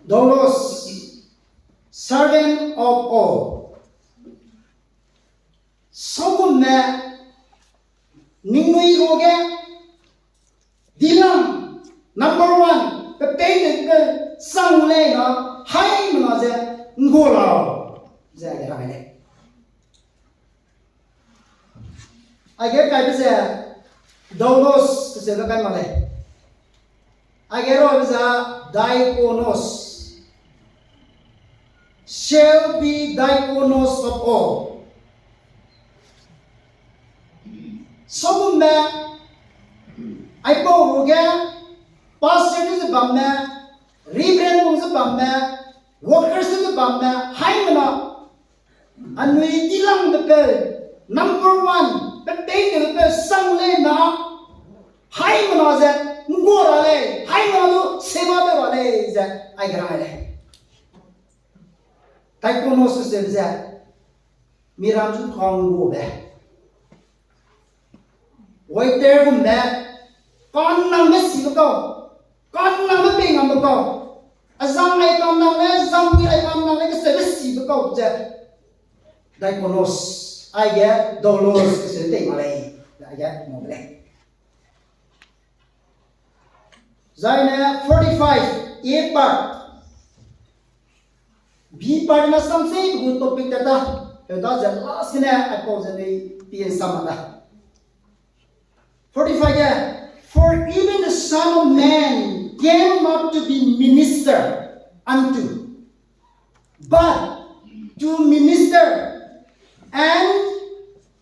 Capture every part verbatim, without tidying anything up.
Doulos, servant of all. Sagumme ningnui ruage dilang number one, pe pei de pe sang lei na, haimena ze ngua lau, ze ai rang lei. Aige kaibe ze doulos, ze be kai mak lei. Aige rabe ze diakonos. Shall be diakonos of all. Sagumme, aipau ruage, pastor ne ze bamme, reverend ne ze bamme, workers ne ze bamme, haimena, anui dilangbe peu, number one, pe pei de peu sang lei na, haimena ze ngua ra lei, haimena du seba de ra lei, ze ai gra lei. Diakonos ze ze, miram zu kang ngua be. Waiter gum be, kannangbe sibe kau, kannangbe pei ngambe kau, azang ai kannang le, zangpui ai kannang le, keseube sibe kau ze. Diakonos, aige doulos, keseube tei ma lei, aige ngua be lei. Zaine forty-five, A part. B part na sam se gu topic ta ta. Heda ze last ne aipau ze nei pie sam ta. Forty-five ge, for even the Son of Man came not to be ministered unto, but to minister and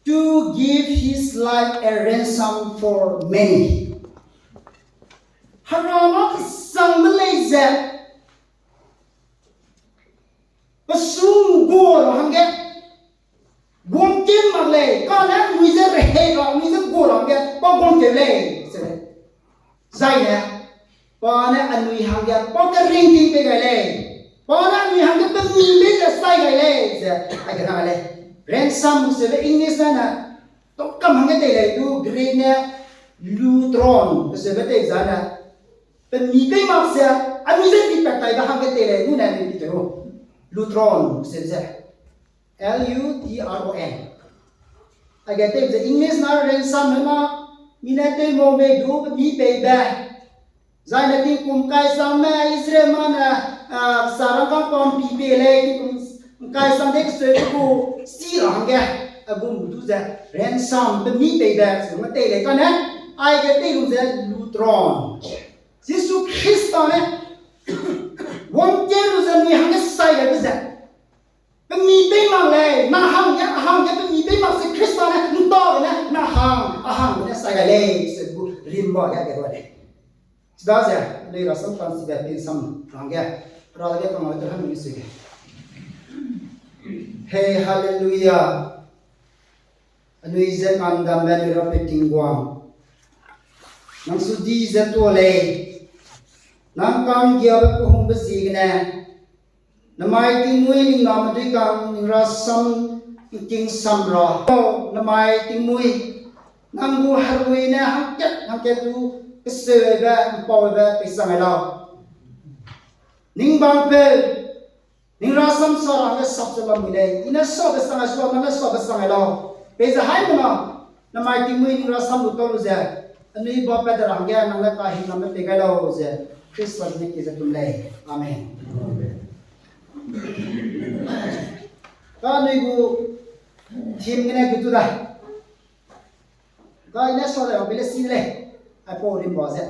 to give his life a ransom for many. Hera na kesangbe lei ze, pe sung gu ra hangge, guang kin mak lei, kane anui ze rehei ra, anui ze gu ra hangge, pa guang teu lei, ze lei. Zaine, pa ne anui hangge, pa keringting pei gai lei. Pa ne anui hangge pe mi bei ze sai gai lei, ze, aige rang lei. Ransom, ze be English ne ne, tokam hangge tei lei du Greek ne lutron, ze be tei zane. Pe mi pei mak ze, anui ze di pat tai be hangge tei lei, nu ne anui di te ro. Lutron, ze ze. L U T R O N. Aige tei ze English na ransom ne na, mi ne tei mo mei du, pe mi pei be. Zaine tingkum kai sang me Israel ma ne, ah, sarang kang pam pi pe lei, tingkum kai sang de keseu gu, si ra hangge, a gum du ze, ransom, pe mi pei be, ze ma tei lei kane, aige tei lu ze lutron. Jisu Krista ne, wang tie lu ze mi hangge sai gai be ze. Pe mi pei mak lei, na hangge, a hangge pe mi pei mak ze Krista ne, nta ne, na hang, a hangge ne sai gai lei, ze gu rimba ge ge lei. Chida ze, lei rasam tan si be pin sam hangge, ra ge kang te han mi su ge. Hey, hallelujah. Anui ze kandam be anui ra pe Tingwang. Nang su di ze tuâ lei. Nang kang giabe pe hungbe ziegene. Namai tingmuî ning name dui kang ning rasam ning king sam ra. Namai tingmuî. Nang gu herui ne hangkat, hangkat du keseube, mpaube, pei sang ai lau. Ning bang peu, ning rasam sa ra hangge sap ze lamui lei, i ne sabe sang ai sua, nang ne sabe sang ai lau. Peize haimena, namai tingmuî ning rasam lu tau lu ze, anui ba pat de ra hangge nang ne kahinglam me pei gai lau ze, Krista ne ki ze tum lei. Amen. Ka anui gu theme gene gu tu da. Ka i ne sa de ra pele si lei, aipau rimba ze.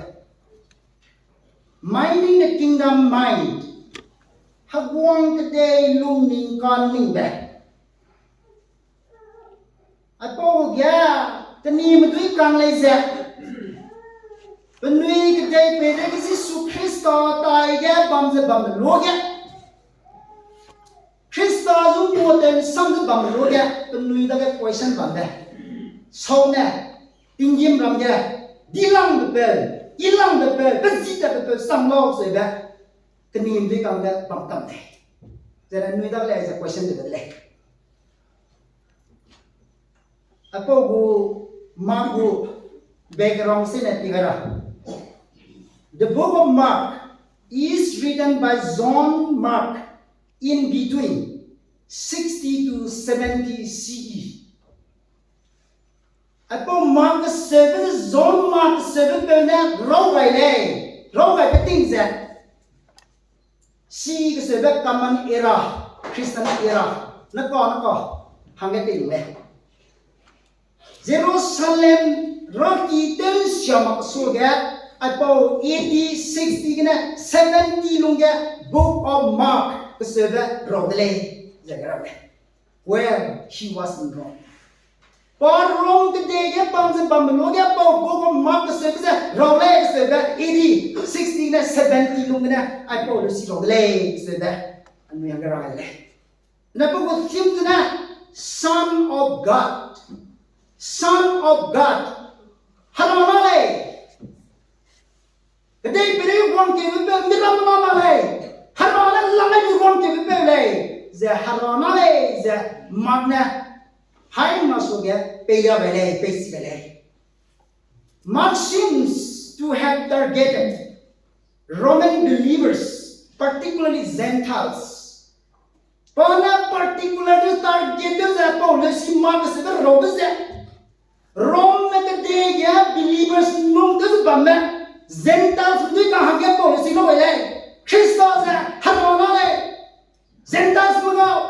Minding the kingdom mind. Heguang kedei lungning ka'nningbe. Aipau ge, kenime dui kang lei ze. Penui kedei peireige Jisu Krista taige bam ze bambe luage. Krista zu nguatew sam ze bambe luage, penui dage question bambe. Sau ne, tinggîm ram ge, dilangbe peu, ilangbe peu, pe zi tatbe peu, sam lau zeube, kenime dui kang ge bam kam lei. Zene nui dage lei ze question de lei. Aipau gu, mâ gu, background sine pi gai ra. The book of Mark is written by John Mark in between sixty to seventy C E. Aipau Mark keseube, John Mark keseube peu ne rau gai lei, rau gai pe ting ze, C E keseube Common Era, Christian era, ne ka, ne ka, hangge tei lu lei. Jerusalem raki ten siamak suage, aipau A D sixty gene seventy lungge Book of Mark keseube rau de lei, ze ge rau lei. Where he was in Rome. Pa Rome kedei ge bam ze bambe luage aipau Book of Mark keseube ze rau lei keseube A D sixty gene seventy lung gene aipau lesi rau de lei keseube anui hangge rang lei. Ne pe gu theme zene Son of God. Son of God. Hera na lei. Kedei peirei wangkeube peu, miram na na lei. Hera ne lang ai gu wangkeube peu lei. Ze Hera na lei, ze Mark ne haimena suage peilia gai lei, peichi gai lei. Mark seems to have targeted Roman believers, particularly Gentiles. Pa ne particular du target tew ze aipau lesi Mark keseube raube ze, Rome kedei ge believers nung tew ze bamme, Gentiles dui kang hangge aipau lesi rau lei. Khrista ze Hera na lei, Gentiles me gau.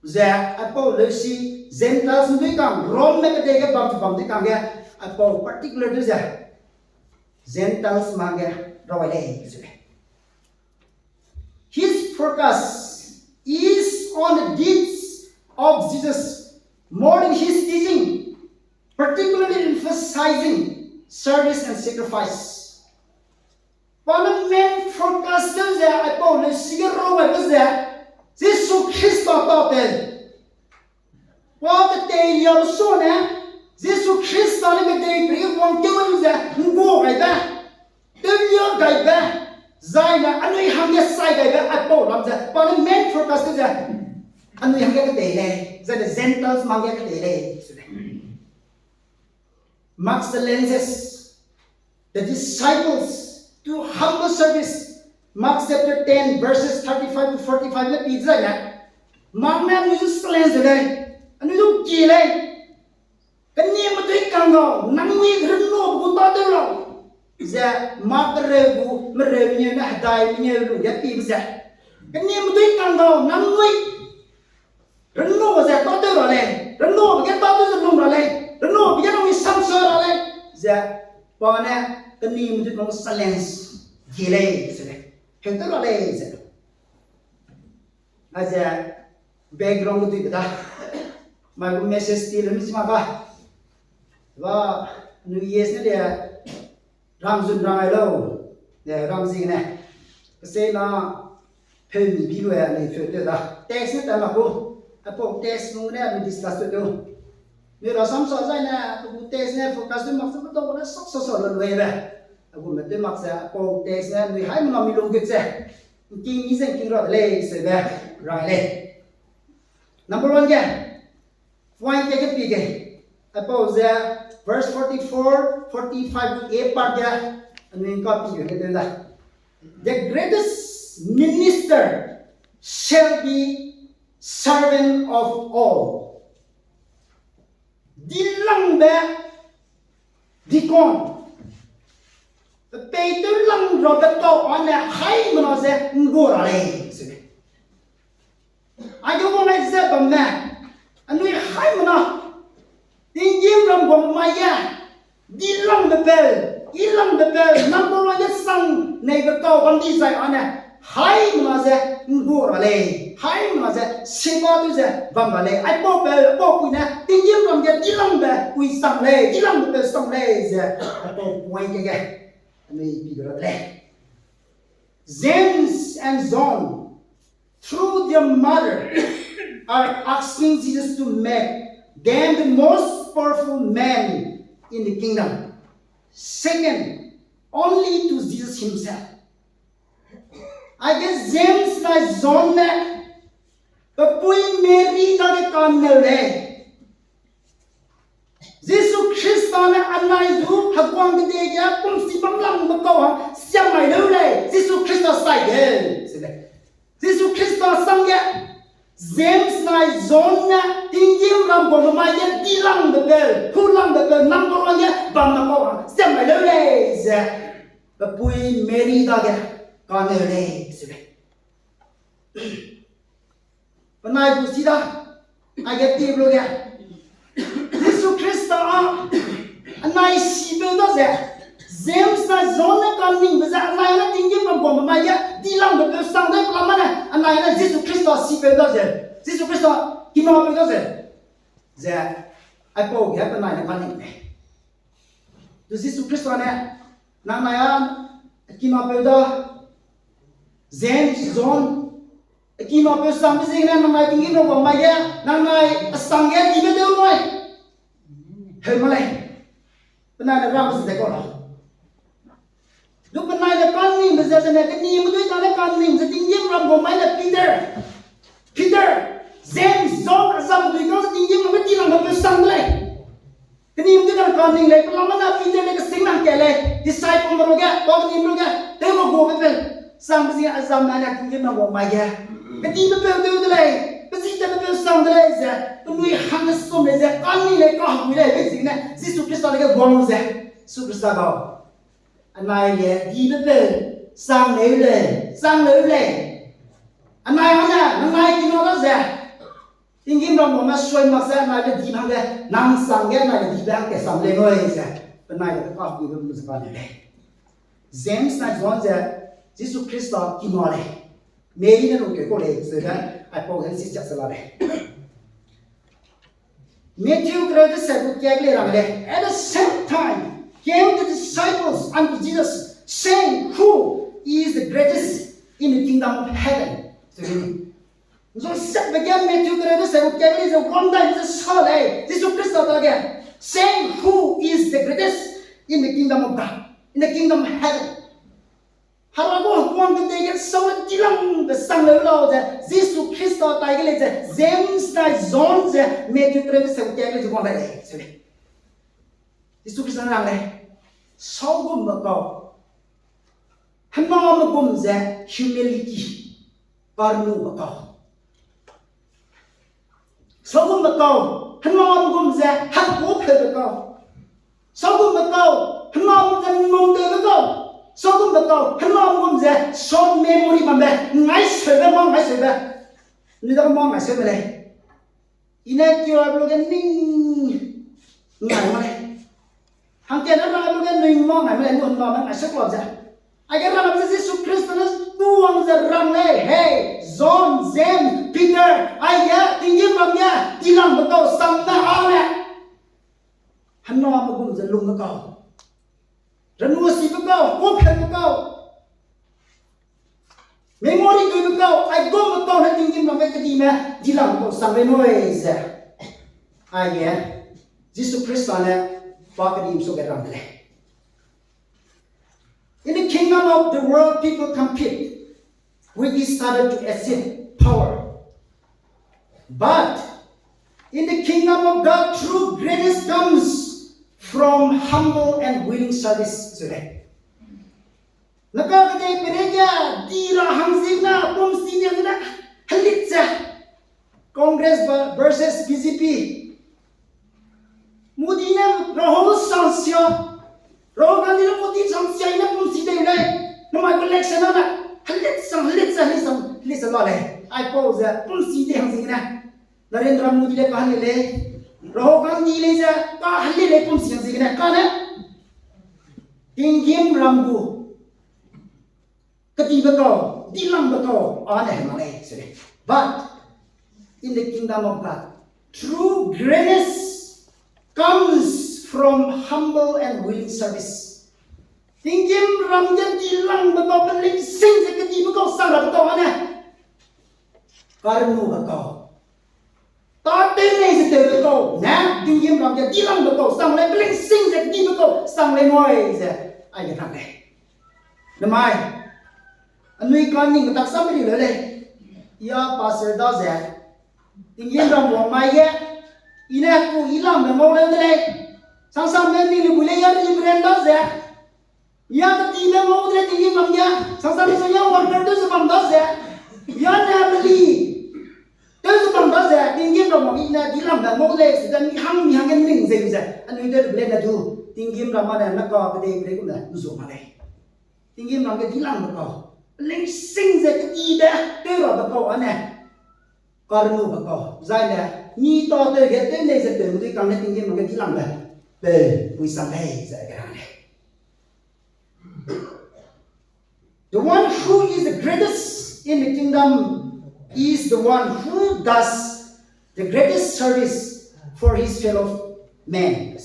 Ze aipau lesi Gentiles dui kang, Rome kedei ge bam ze bam dui kang ge, aipau particular du ze Gentiles me hangge rau lei ze lei. His focus is on the deeds of Jesus more than his teaching, particularly emphasizing service and sacrifice. Pa ne main focus tew ze aipau lesi ge rau gaibe ze Jisu Khrista tâtew. Pa ketei liabe sune, Jisu Khrista ne kedei peirei wangkeu lu ze ngua gaibe, tewlia gaibe, zai ne anui hangge sai gaibe aipau lam ze pa ne main focus tew ze anui hangge ketei lei, zai ne Gentiles me hangge ketei lei, su lei. Mark challenges the disciples to humble service. Mark chapter ten, verses thirty-five to forty-five le pi zai ne, Mark ne anui zu challenge lei, anui zu ki lei. Kenime dui kang gau, nangnui rennube gu tâtew lau. Ze Mark kereu gu mereu mengeu ne hedai mengeu lu ge pibe ze, kenime dui kang gau, nangnui rennube ze tâtew ra lei, rennube ge tâtew ze lung ra lei, rennube ge nangnui samsa ra lei. Ze pa ne kenime dui kang challenge ki lei, ze lei. Heutew ra lei ze. Aize background ge duibe da, mai gu message ti le mi chi mak ga. Ba, anui yes ne le, rangzun rang ai lau, de rang ziegene. Keseina, peu mi bi lu e, anui peu tew da. Text ne ta mak gu. Aipau text nung ne anui discuss tew tew. Mi ra samsa zai ne, pe gu text ne focus tew mak ze pe tau ne sak sa sa lu lu e be. A gu me tew mak ze, aipau text ne anui haimena mi lung gut ze, ngking mi ze ngking ra de lei, seube rang lei. Number one ge, point ke ge pi ge. Aipau ze verse forty-four, forty-five gu A part ge, anui ngka pi ge ge tew da. The greatest minister shall be servant of all. Dilangbe deacon, pe peitew lang rabe tau â ne haimena ze ngua ra lei, se lei. Aige wang ai ze bamme, anui haimena, tinggîm ram guang mai ge, dilangbe peu, ilangbe peu, number one ge sang neibe tau bam di zai â ne, haimena ze ngua ra lei, haimena ze sipa tew ze bam ra lei, aipau peu, aipau pui ne, tinggîm ram ge dilangbe pui sang lei, dilangbe peu sang lei ze, aipau point ge ge, anui pi ra de lei. James and John, through their mother, are asking Jesus to make them the most powerful men in the kingdom, second only to Jesus himself. Aige James nai John ne, pe pui Mary dage ka'nneu lei. Jisu Khrista ne anai zu heguang kede ge pumsi bam langbe kau hang siam mai leu lei, Jisu Khrista sai ge, se lei. Jisu Khrista sangge, James nai John ne tinggîm ram guangbe mai ge dilangbe peu, hulangbe peu, number one ge bambe kau hang siam mai leu lei ze, pe pui Mary dage kaneu lei, se lei. Penai gu si da, aige tip lu ge, Jisu Khrista a, anai sipeu da ze, James nai John ne kaningbe ze, anai ne tinggîm ram guangbe mai ge dilangbe peu sang dei pe lam mane, anai ne Jisu Khrista sipeu da ze, Jisu Khrista kinapeu da ze, ze, aipau ge penai ne kaning lei. Du Jisu Khrista ne, nangnai a, kinapeu da, James, John, kinapeu sangbe ziegene nangnai tinggîm ram guang mai ge, nangnai asang ge dibe deu nui. Heu ma lei. Penai ne rang si de kau la. Du penai ne kaningbe ze zene, kenime dui ta ne kaning ze tinggîm ram guang mai le Peter. Peter, James, John, azam dui kau ze tinggîm ram ge dilangbe peu sang de lei. Kenime dui ta ne kaning lei, pe lam mane Peter le kesing nang kat lei, disciple me ruge, pa kenime ruge, tewme guabe peu, sangbe zi azam nai ne tinggîm ram guang mai ge. Kedibe peu tew de lei, pe zi tewbe peu sang de lei ze, penui hangge sum lei ze, kaning lei, kahegui lei, be ziegene, Jisu Khrista dage guang lu ze, Jisu Khrista gau. Anai ge dibe peu, sang leu lei, sang leu lei. Anai ane, nangnai kina da ze, tinggîm ram guangme sui mak ze, anai le di hangge, nang sangge, anai le dibe hangge sang lei nui ze, penai le kakuibe lu ze pa lei. James nai John ze, Jisu Khrista kina lei. Mary ne lungkeu kau lei, zene, aipau ge si chak se la lei. Matthew kereu de se gu kiak lei rang lei. At the same time, came the disciples unto Jesus, saying, Who is the greatest in the kingdom of heaven? Josepbe ge Matthew kereu de se gu kiak lei ze wang dai ze sa lei, Jisu Khrista dage, saying, Who is the greatest in the kingdom of God, in the kingdom of heaven? Hera gu heguang kede ge sâu dilangbe sang leu lau ze, Jisu Khrista tai ge lei ze, James nai John ze, Matthew kereu de se gu kiak lei ze wang dai lei, se lei. Jisu Khrista rang lei, saugumbe kau, hename gum ze humility, karnube kau. Saugumbe kau, hename gum ze hangkupheube kau. Saugumbe kau, hename ze nungtewbe kau. Saugumbe kau, hename gum ze short memory bambe, ngaiseube, mâ ngaiseube. Nui dage mâ ngaiseume lei. I ne kiabe lu ge ning ngai ma lei. Hangkatne rang lu ge nui mâ ngai ma lei, nu hename ngaiseu kua ze. Aige rang ze Jisu Khrista ne tuang ze rang lei, hei, John, James, Peter, aige tinggîm ram ge dilangbe kau sang ne a le, hename gum ze lungbe kau, renua sibe kau, kuapheube kau, memory duibe kau, aigumbe kau ne tinggîm ram ge kedime dilangbe kau sang lei nui ze, aige Jisu Khrista ne pa kedim su ge rang de lei. In the kingdom of the world, people compete with each other to access power. But in the kingdom of God, true greatness comes from humble and willing service. Zeu lei. Naka kedei peireige di ra hang ziegene, pumsi diegene, helit ze. Congress versus B J P. Modi ne Rahul sangsia, Rahul Gandhi ne Modi sangsia, i ne pumsi dei lei. Namai gu election na, helit sang, helit sang, helit sang, helit sang la lei. Aipau ze pumsi dei hang ziegene, Narendra Modi le kahelit lei, Rahul Gandhi lei ze kahelit lei, pumsi hang ziegene kane tinggîm ram gu kedibe kau, dilangbe kau, a ne hema lei se lei. But in the kingdom of God, true greatness comes from humble and willing service. Tinggîm ram ge dilangbe kau, pelingsing ze kedibe kau, sang rabe kau ane, karnube kau, tâtew nei ze tewbe kau ne tinggîm ram ge dilangbe kau sang lei, pelingsing ze kedibe kau sang lei nui ze, aige rang lei. Namai, anui kaningbe tak sam ri leu lei. I a pastor da ze, tinggîm ram wang mai ge, i ne ku i lambe ngau leu de lei. Sangsangme ni le bu le ya reverend da ze, ya kedibe ngau de tinggîm ram ge, sangsang sa ya worker tew ze bam da ze, ya ne meli tew ze bam da ze, tinggîm ram ma mi ne dilangbe ngau lei, sede mi hang mi hangge ning ze ze, anui de le ne du, tinggîm ram ma ne naka kedei pe lei gu ne nzu ma lei. Tinggîm ram ge dilangbe kau, pelingsing ze kedibe tew rabe kau ane, karnube kau, zai ne, mi ta tew ge tew nei ze tew medui kang ne tinggîm ram ge dilangbe, pe, pui sang lei ze ge rang lei. The one who is the greatest in the kingdom is the one who does the greatest service for his fellow men.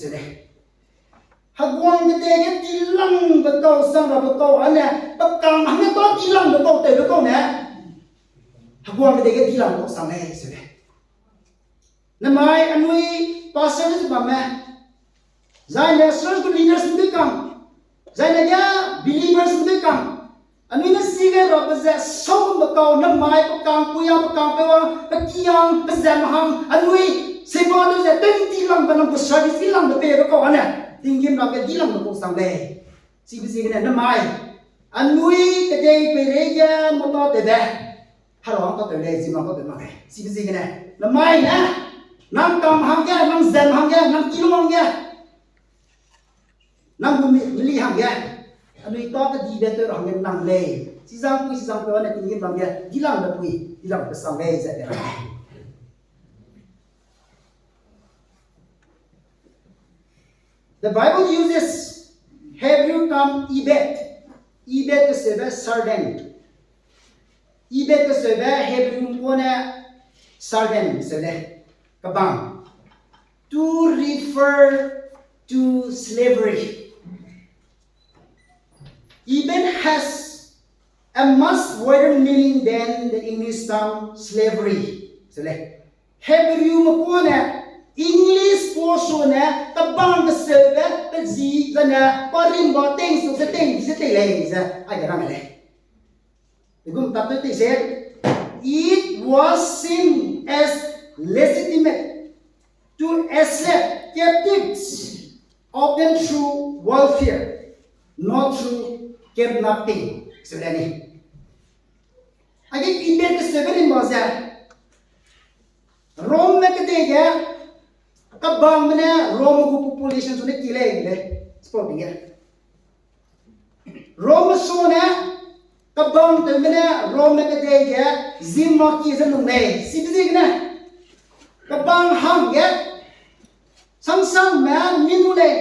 Heguang kedei ge dilangbe kau, sang rabe kau, ane, pe kang hangge ta dilangbe kau, tewbe kau ne, heguang kedei ge dilangbe kau sang lei, se lei. Namai anui pastor ne ze bamme, zai ne church gu leaders ne dui kang, zai ne ge believers ne dui kang, anui ne si gai rabe ze saube kau, namai pe kang puiya, pe kang peu, pe kiang, pe zem hang, anui seba lu ze tew dilangbe nang gu service dilangbe pebe kau ane, tinggîm ram ge dilangbe kau sang lei. Chibe ziegene namai, anui kedei peireige mata tewbe, Hera ta tew lei, zima ta tew mak lei. Chibe ziegene namai ne, nang kam hangge, nang zem hangge, nang kilung hangge, nang gu mi, meli hangge, anui ta kedibe tew ra hangge nang lei. Chizang pui, chizang peu ane tinggîm ram ge dilangbe pui, dilangbe sang lei ze rang lei. The Bible uses Hebrew term ebed. Ebed keseube servant. Ebed keseube Hebrew kane servant seu lei. Kebang. To refer to slavery. Ebed has a much wider meaning than the English term slavery. Seu lei. Hebrewme kane English portion ne kebang keseube pe zi zene pa rimba teng su ze teng ze tei lei ze aige rang lei. Degum tak te tei se, it was seen as legitimate to accept captives, often through welfare, not through kidnapping. Seu lei ni. Aige ebed keseube rimba ze, Rome kedei ge, kebangme ne Rome gu population su ne ki lei lei, support ge. Rome su ne, kebang tewme ne Rome kedei ge, zimma ki ze lung lei, chibe ziegene. Kebang hangge, sangsangme mi nu lei.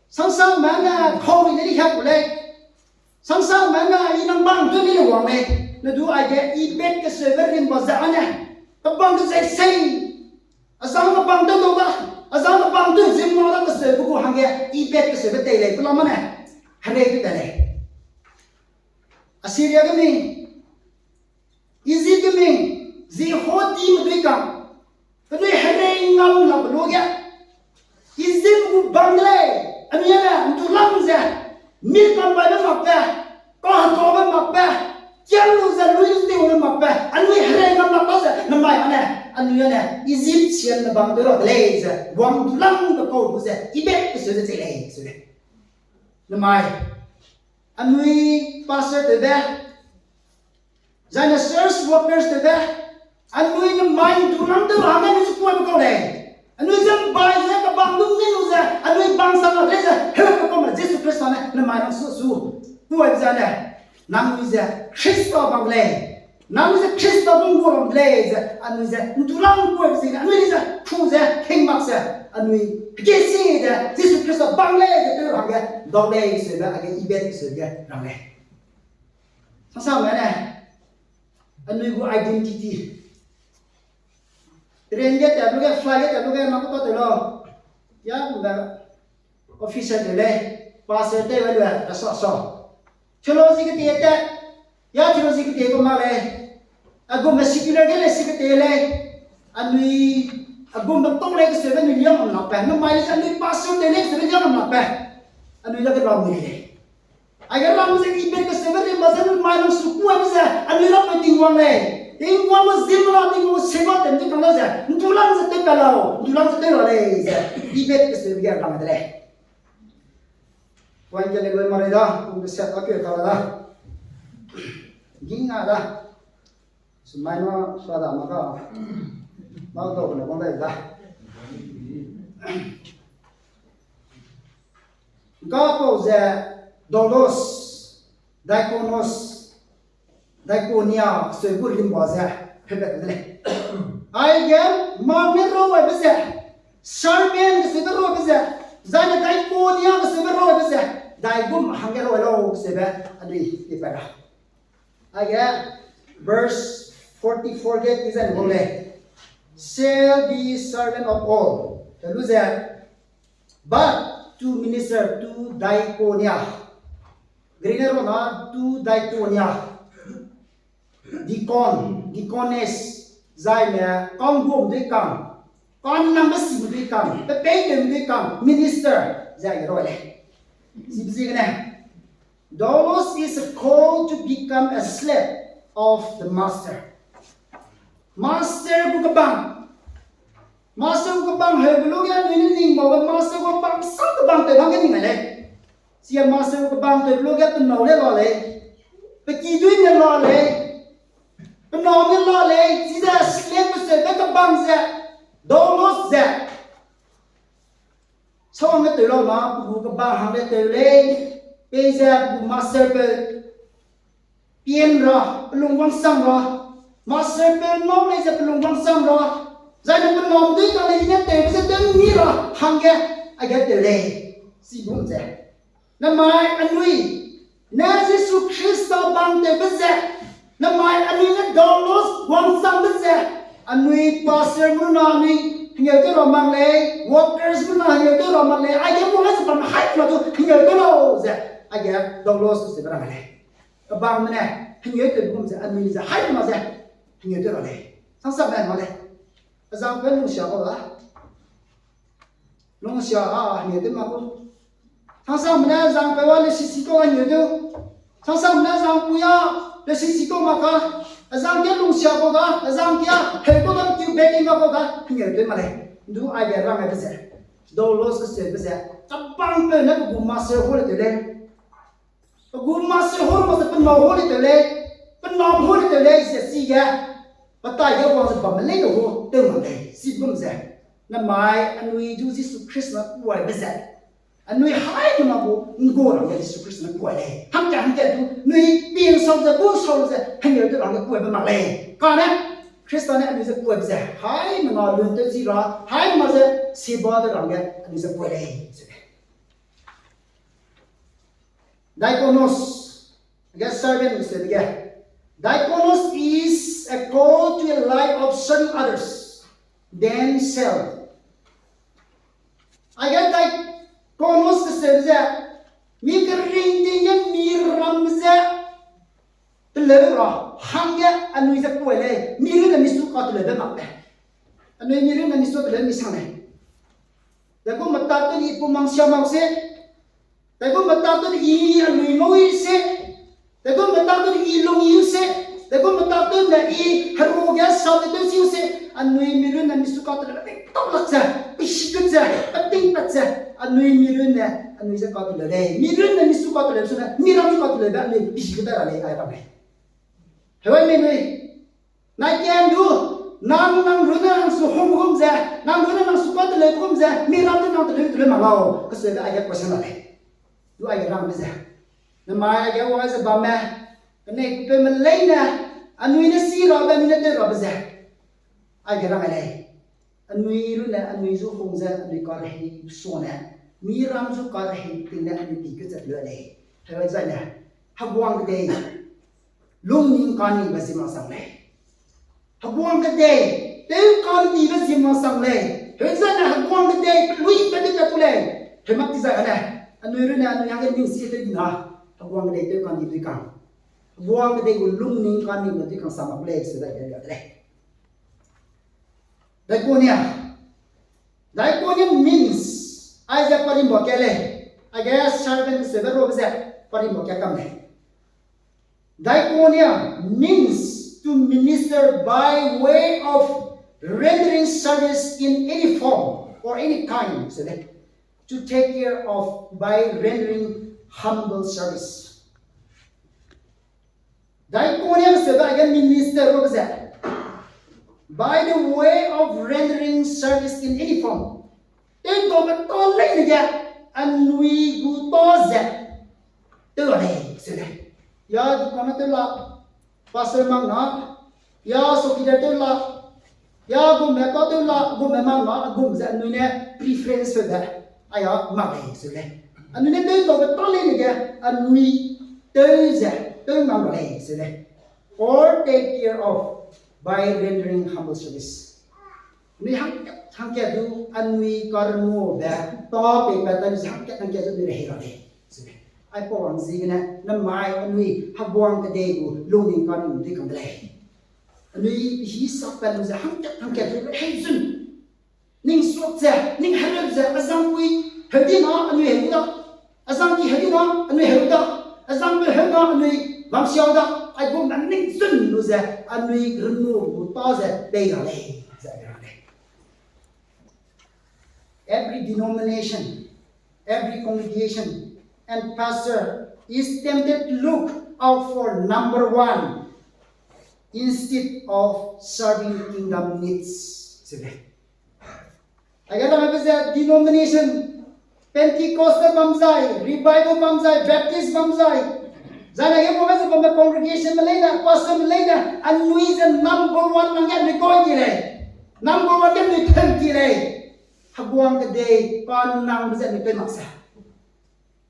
Sangsangme ne kau ri ne di hap lei. Sangsangme ne i nang bang tew ni le wang lei. Ne du aige ebed keseube rimba ze ane, kebang de zai sei. Azang kebang tew dau da, azang kebang tew zimma da keseube gu hangge ebed keseube tei lei, pelame ne. Herei tew ta lei. Assyria ge mi, Egypt ge mi, Jihudime dui kang, penui herei ngam labe luage, Egypt gu bang de lei, anui ne ntu lang ze, mi kampaibe makbe, kahedabe makbe, kiam lu ze lui lu tewbe makbe, anui herei ngam lak ta ze, namai ane, anui ane, Egyptianme bang tew ra de lei ze, wang ntu langbe kau lu ze, ebed keseube ze chei lei, seu lei. Namai, anui pastor tewbe, zai ne church workers tewbe, anui namai ntu lang tew ra hangge anui ze kuaibe kau lei. Anui ze mbai ze kebang du mi lu ze, anui bang sa la lei ze, help kau me Jisu Khrista ne namai nang su su kuaibe zene, nangnui ze Khrista bam lei. Nangnui ze Khrista bam gu ram lei ze, anui ze ntu lang kuaibe ziegene, anui ze ku ze hing mak ze, anui hegesi ze Jisu Khrista bam lei ze tew ra hangge dau lei, seube aige ebed keseube ge rang lei. Sangsangme ne, anui gu identity. Train ge tat lu ge, flight ge tat lu ge, nang ku ta tew lau. Ya, kumbe officer tew lei, pastor tew lu, a sa sa. Theology ketie tat, ya theology ketie ku mak lei. A gumme secular ge lei si ketie lei. Anui, a gumme tau lei keseube anui liang am lakbe. Namai lei ze anui pastor tew lei keseube liang am lakbe. Anui dage ram mi lei. Aige ram ze ebed keseube rimba ze namai nang su kuaibe ze, anui ramme Tingwang lei. Tingwang gu zim la, Tingwang gu seba tem di kang la ze, ndulang ze tew pa lau, ndulang ze tew la lei ze, Ebed keseube ge rang de lei. Point ke le goi mare da, kum de set a ke ta da. Ging a da. Sumai ma sa da ma ka. Ma dau ne bang dai da. Ngka pau ze doulos, diakonos, diakonia, sui gu rimba ze, pebet de lei. Aige, ma ne rau aibe ze, servant keseube rau aibe ze, zai ne diakonia keseube rau aibe ze, daigum hangge rau ai lau keseube, anui i pa ra. Aige, verse forty-four ge ti zai ne bau lei. Shall be servant of all. Te lu ze, but to minister to diakonia. Greek ne rona to diakonia. Deacon, deaconess, zai ne kangguam dui kang, kannangbe sime dui kang, pe peitew dui kang, minister, zai ge rau lei. Chibe ziegene, doulos is a call to become a slave of the master. Master gu kebang. Master gu kebang heube lu ge anui ne ning baube master gu kebang sam kebang tew bang ge ning ai lei. Chia master gu kebang tew lu ge pe nâu le la lei. Pe kidui ne la lei. Pe nâu ne la lei. Chize slave pe seube kebang ze. Doulos ze. Sawang ge tew lau na, pe gu kebang hangge tew lei. Peize pe gu master pe pien ra, pe lung wangsang ra. Master pe nâu lei ze pe lung wangsang ra. Zai ne pe nâu dui kang lei ne tewbe ze tew mi ra hangge, aige tew lei. Chibum ze. Namai anui, ne Jisu Khrista bang tewbe ze. Namai anui ne doulos wangsangbe ze. Anui pastor mena anui hengeu tew ra mak lei, workers mena hengeu tew ra mak lei, aige mena ze bam haimena du hengeu tew lau ze. Aige doulos ze be ra lei. Kebangme ne, hengeu tew gum ze, anui ze haimena ze, hengeu tew ra lei. Sangsangme ma lei. Azangpeu lungsia kau da. Lungsia a, hengeu tew mak ku. Sangsangme ne azangpeu a lesi si kau hengeu tew. Sangsangme ne azangpui a lesi si kau mak ka. Azang ge lungsia kau da, azang ge heu kau da, tiu beki mak kau da, hengeu tew ma lei. Ndu aige rang aibe ze. Doulos keseube ze. Kebangpeu ne pe gu master hole tew lei. Pe gu master hole mak ze pe nâu hole tew lei. Pe nâu hole tew lei ze chige. Pe taige wang ze bamme lei lu gu tew mak lei. Chibum ze. Namai anui du Jisu Khrista ne kuaibe ze. Anui haimena gu nggu rangge Jisu Khrista ne kuai lei. Hangkat hangkat du, nui pinsau ze, busau ze, hengeu tew rangge kuaibe mak lei. Kane, Khrista ne anui ze kuaibe ze, haimena lun tew chi ra, haimena ze, siba tew rangge anui ze kuai lei. Diakonos, ge servant se ge. Diakonos is a call to a life of serving others than self. Aige diakonos keseube ze, mi keringting ge mi ram ze teleu ra, hangge anui ze kuai lei, mi runne mi su kateleube mak lei. Anui mi runne mi su teleu mi sang lei. Degu metak tew di pu mang sia mak se, degu metak tew di i anui ngau i se, degu metak tew di i lung i se, degu metak tew ne i heru ge sa tew tew si se, anui mi runne mi su kateleube ting tau lak ze, pisi kut ze, peting pat ze, anui mi runne, anui ze kateleu lei. Mi runne mi su kateleu sune, mi ram su kateleube anui pisi kut da ra lei, ai ra lei. Hewai mi nui, nai kian du, nang, nang runne nang su hung gum ze, nang runne nang su kateleu gum ze, mi ram du nang teleu teleu mak lau, keseube aige question la lei. Du aige rangbe ze. Namai aige wang ze bamme, kenei kupeume leine, anui ne si rabe, anui ne tew rabe ze. Aige rang ai lei. Anui runne, anui zu hung ze, anui karehei suane, mi ram zu karehei ting ne, anui pi kut ze teleu lei. Hewai zaine, heguang kedei, lungning kanibe ziemma sang lei. Heguang kedei, tew kandibe ziemma sang lei. Hewai zaine, heguang kedei, peluibe di pe tu lei. Heumak ti zai ane, anui runne, anui hangge ning si tew di na, heguang kedei tew kandi dui kang. Heguang kedei gu lungning kanibe dui kang sa mak lei, se dai de lei. Diakonia. Diakonia means, aize parimba ke lei. Aige servant seube rabe ze parimba ke kam lei. Diakonia means to minister by way of rendering service in any form or any kind, so that to take care of by rendering humble service. Daikoniam se da ge minister ro ze, by the way of rendering service in any form. Te to be to lei ge, anui gu to ze, te lei se le. Ya di kona te la, pastor mang na, ya sokida te la, ya gume to te la, gume mang na, gum ze anui ne preference se de. Aya mak lei se le. Anui ne te to be to lei ge, anui te ze, te mang lei se le. Or take care of by rendering humble service. Anui hangkat hangkat du anui karmo be ta pe pe ta anui hangkat hangkat du anui rehei ra lei. Aipau wang ziegene namai anui Heguang kedei gu lungning ka ning dui kang de lei. Anui hi sak pe lu ze hangkat hangkat du rehei zun. Ning suak ze, ning hereu ze, azang pui heu di na anui heu da. Azang ki heu di na anui heu da. Azang pe heu na anui bam siau da. Aigum na ning zun lu ze, anui runu gu ta ze, pei ra lei, ze ra lei. Every denomination, every congregation, and pastor is tempted to look out for number one instead of serving kingdom needs. Sige. Aige rang aibe ze denomination, Pentecostal bam zai, revival bam zai, Baptist bam zai. Zai na ge mo ze bam congregation me leine, pastor me leine, anui ze number one nang ge anui koi ki lei. Number one ge anui pen ki lei. Heguang kedei, pa nang ze anui pen mak se.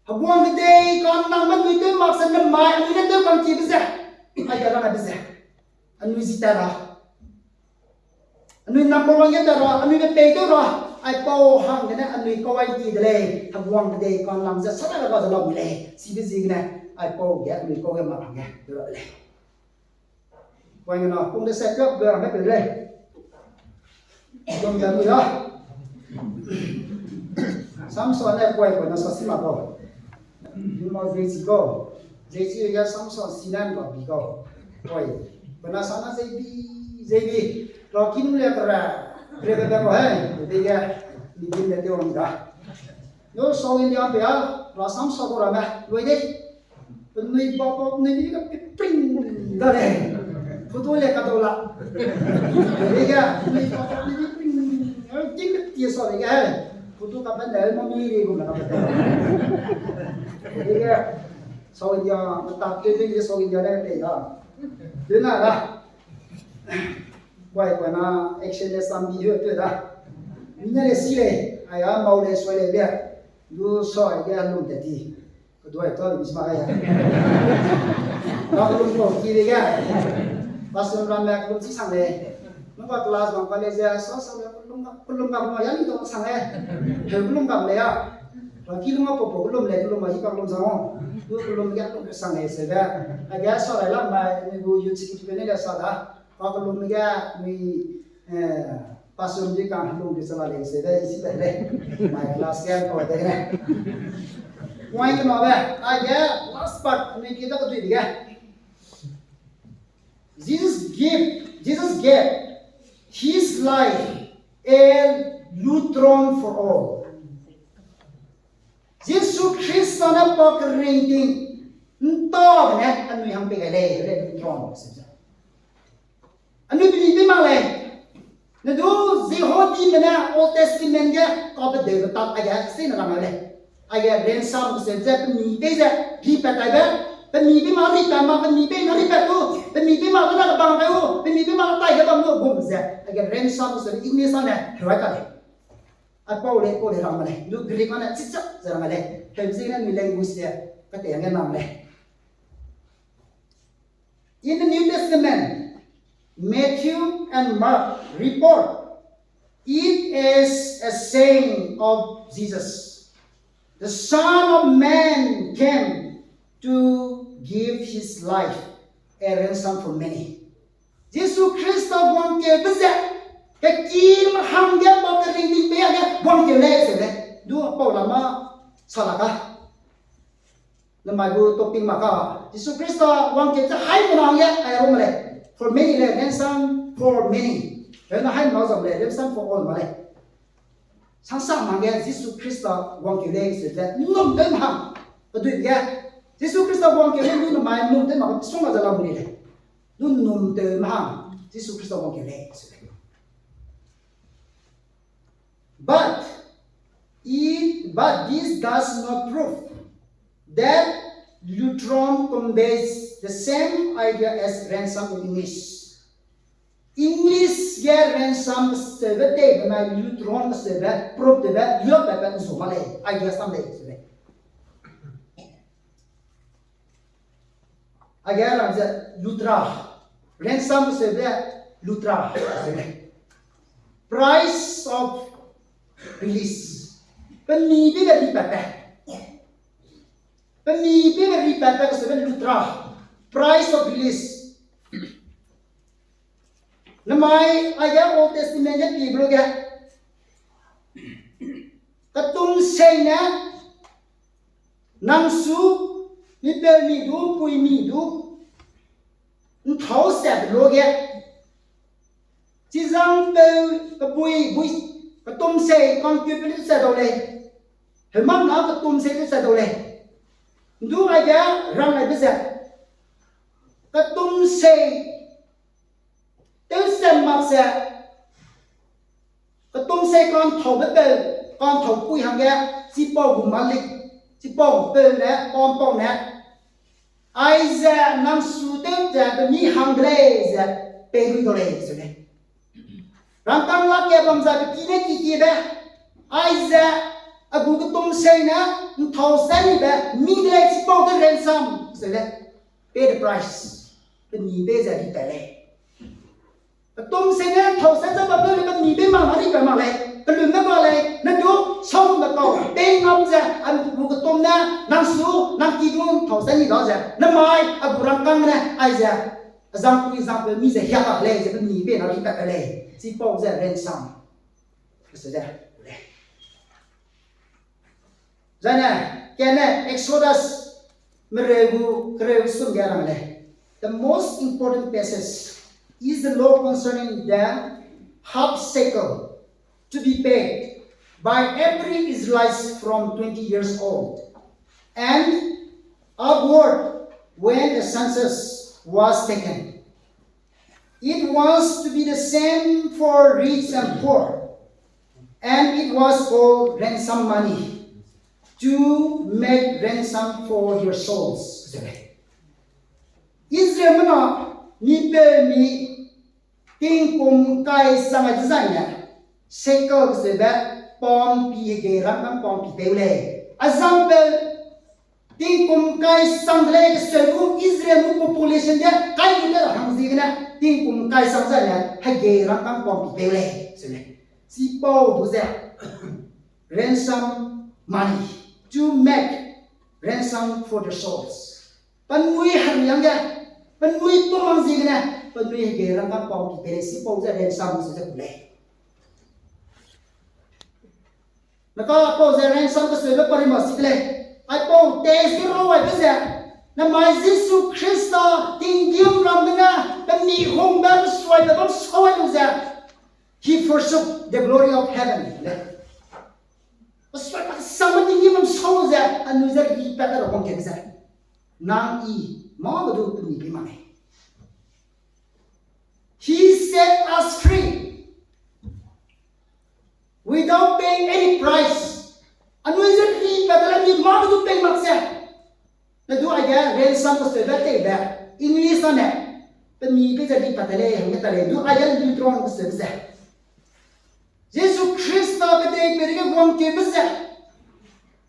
Heguang kedei, ka nang me anui tew mak se ne mai, anui ne tew kam ki be ze. Aige rang aibe ze. Anui zi ta ra. Anui number one ge ta ra, anui ne pei tew ra. Aipau hang gene anui kawai ki de lei. Heguang kedei, ka nang ze sa ra ga ze lau mi lei. Sibe ziegene, aipau ge anui kau ge mak hang ge. Tew ra lei. Wai ngena, kung de se kap ge me pe lei. Dom ge anui ra. Samson ne kuai kuai na sa si ma kau. Ni ma zei si kau. Zei si ge Samson si nan kau bi kau. Kuai. Kuai na sa na zei bi, zei bi. Ra ki nu le kere. Kere kere kau hai. Zei ge. Ni din le te wang da. Yo so in ya pe ya. Ra Samson ko ra me. Loi de. Penui bapau penui bi ka pipring da lei. Photo le ka dau la. Lei ga, penui bapau penui bi pring. Ting ke tie sa lei ga. Photo ka ban le mami ri gu na ka. Lei ga. South India, mata ke de South India le te ga. De na ga. Kuai kuai na action le sambi hu te da. Mina le si lei. Aya mau le soi lei le. Du soi ga lum te ti. Keduai ta lu bisma ga ya. Ba kelum ko ki de ga. Pastor ram me kelum chi sang le. Nung ba class bang college ya, so so le kelum ga, kelum ga ma ya ni to sang le. He kelum ga le ya. Ba ki lum ga po po kelum le, kelum ma yi ka kelum sang o. Du kelum ya kelum sang le se ga. A ga so le lang mai ni gu youth secretary ne le sa da. Ba kelum ga ni, eh, Pastor di kang helung di sala lei se de, isi de le. My class ke ko de ne. Wai ke ma be, aige last part ni ki da ko dui de. Jesus give, Jesus gave his life a lutron for all. Jesu Khrista ne pa keringting nta ne anui hang pe gai lei, le lutron se. Anui pemi pei mak lei. Ne du Jihudime ne Old Testament ge ka pe deu betat aige sine rang lei. Aige ransom se ze pemi pei ze ri pat tai be. Pemi pei mak ri pat mak, pemi pei mak ri pat tu. Pemi pei mak na bang kai u, pemi pei mak tai ge bam lu gum ze. Aige ransom se English ne hewai ka lei. Aipau lei, pau lei rang lei. Du Greek ne chicha ze rang lei. Hemzi ne mi language ze kate nge nang lei. In the New Testament, Matthew and Mark report it as a saying of Jesus, "The Son of Man came to give his life a ransom for many." Jesu Khrista wangkeu be ze, kekim hangge pa keringting pei age wangkeu lei se lei. Du pau lama salaka. Namai gu topic maka, Jesu Khrista wangkeu ze hai mena hangge ai rom lei. For many le, ransom for many. Hena hai na zam le, ransom for all ma lei. Sangsa mange Jisu Khrista wangkeu lei se ze, num tew mahang. Kedui ge, Jisu Khrista wangkeu lei, num mai num tew mahang, sung ma ze lam ni lei. Num num tew mahang, Jisu Khrista wangkeu lei se lei. But it, but this does not prove that Lutron conveys the same idea as ransom in English. English ge ransom seube tei benai Lutron seube prove tebe, yua pepe nsu ma lei, idea sam lei se lei. Age rang ze lutra, ransom seube lutra, seube. Price of release. Pemi be be ri pepe. Pemi be be ri pepe ke seube lutra. Price of release. Namai age Old Testament ge Bible ge. Ketum sei ne, nang su, mi peu mi du, pui mi du, nthau set lo ge. Chizang peu kebui, bui, ketum sei, kangkeu pe lu set dau lei. Hemam na ketum sei lu set dau lei. Ndu ai ge rang ai be ze. Ketum sei, tew sem mak ze, ketum sei ka'nthaube peu, ka'nthaupui hangge, chipau gu malik, chipau peu ne, pa'mpau ne, aize nang su tew ze pemi hang de lei ze, pei rui dau lei ze lei. Rangkâng lak ge bam zai pe ki ne ki kiebe, aize a gu ketum sei ne, nthau senibe, mi de lei chipau de ransom ze lei, pay the price, pemi pei ze di pat lei. Ketum sei ne nthau sen ze bam leu le pemi pei mak na di pat mak lei, pelun ne ba lei, ne du, sau ne kau, pei ngam ze, a gu ketum ne, nang su, nang ki du nthau seni da ze, namai, a gu rangkâng ne, aize, a zangpui zangpeu mi ze hiak lak lei, ze pemi pei na di pat lei, chipau ze ransom. Kese ze, lei. Zane, kane Exodus mereu gu kereu sum ge rang lei. The most important passage is the law concerning the half shekel to be paid by every Israelite from twenty years old and upward when the census was taken. It was to be the same for rich and poor, and it was called ransom money to make ransom for your souls. Israelme na mi peu mi tingkum kai sang ai dezaine, shekel keseube, pampi hegei rangkâng pampi peu lei. A zangpeu, tingkum kai sang de lei keseu gu Israel gu population ge kai lu de hang ziegene, tingkum kai sang zaine, hegei rangkâng pampi peu lei, seu lei. Chipau du ze, ransom money, to make ransom for their souls. Penui heriangge, penui tumang ziegene, penui hegei rangkâng pampi peu lei, chipau ze ransom se ze gu lei. Naka pau ze ransom keseube pari mak si de lei. Aipau text ge rau aibe ze. Namai Jisu Khrista tinggîm ram gene, pemi hungbe, pesuaibe bam sau ai lu ze. He forsook the glory of heaven. Pesuaibe sangbe tinggîm ram sau lu ze, anui ze ripat te ra wangkeu ze. Nang i, mâ ge du pemi pei mak lei. He set us free without paying any price. Anui ze ripat te le mi mâ ge du pei mak ze. Ne du aige ransom keseube teibe, English na ne, pemi pei ze ripat te lei, hangge ta lei, du aige lutron keseube ze. Jisu Khrista kedeipeireige wangkeube ze,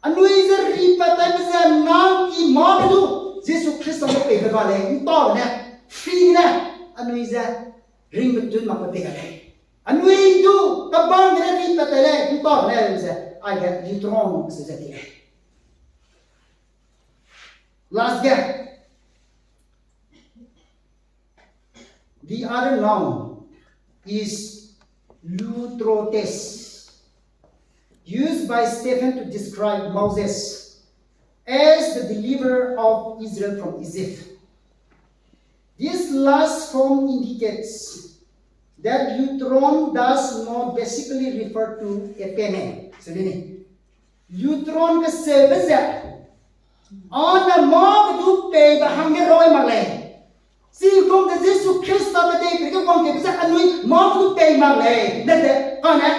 anui ze ripat taibe ze nang i mâ ge du, Jisu Khrista ne peibe ga lei, ’ntabe ne, free ne, anui ze ringbetun makbe pei ga lei. Anui du, kebang gene ripat tai lei, ’ntabe ne ze, aige lutron keseube ze di lei. Last ge, the other noun is lutrotes, used by Stephen to describe Moses as the deliverer of Israel from Egypt. This last form indicates that lutron does not basically refer to a payment. Sebe ni. Lutron keseube ze, ane mâ kedu peibe hangge roi mak lei. Chigum de Jisu Khrista kedei pei ge wangkebe ze anui mâ kedu pei mak lei. Dede, kane,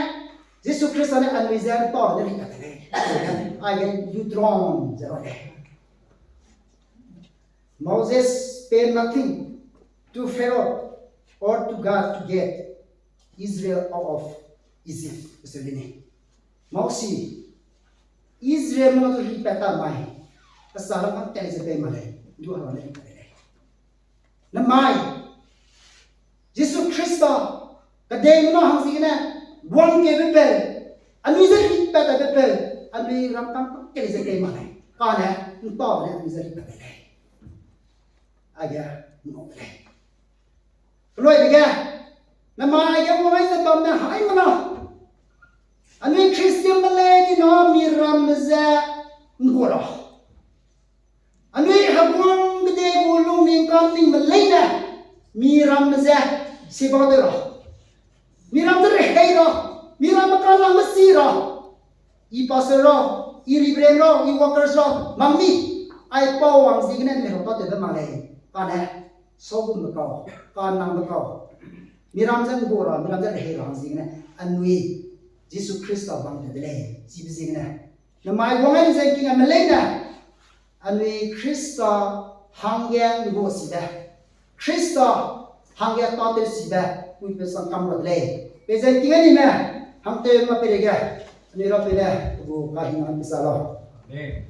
Jisu Khrista ne anui ze pa ne ri tat lei. Aige lutron ze roi lei. Moses paid nothing to Pharaoh or to God to get Israel out of Egypt. Sebe ni. Mose, Israelme du ri pat ta mai, kesa lam kam tei ze pei mak lei, du hera ne ri pat lei. Namai, Jisu Khrista, kedei mena hang ziegene, wangkebe peu, anui ze ri pat tabe peu, anui ram kam kam tei ze pei mak lei. Kane, ’ntabe ne anui ze ri pat lei. Aige, ’nnau de lei. Keloibe ge, namai ge wang ai ze bam ne haimena. Anui Christianme lei di na miramme ze ’nggua ra. Anui heguang kedei gu lungning ka'nningme leine, miramme ze siba tew ra. Miram ze rehei ra, miramme kanangbe si ra. I pastor ra, i reverend ra, i workers ra, mak mi, aipau wang ziegene mi ra tatewbe mak lei, kane, sogumbe kau, kanangbe kau. Miram ze ’nggua ra, miram ze rehei ra hang ziegene, anui, Jisu Khrista bam tew de lei, chibe ziegene. Namai wang ai ze king ame leine, anui Khrista hangge ’nggua sibe, Khrista hangge tatew sibe, puibe sang kam ra de lei. Peize king anime, hangtew ma peireige, anui Rapeu ne, pe gu kahingna pesa lau. Amen.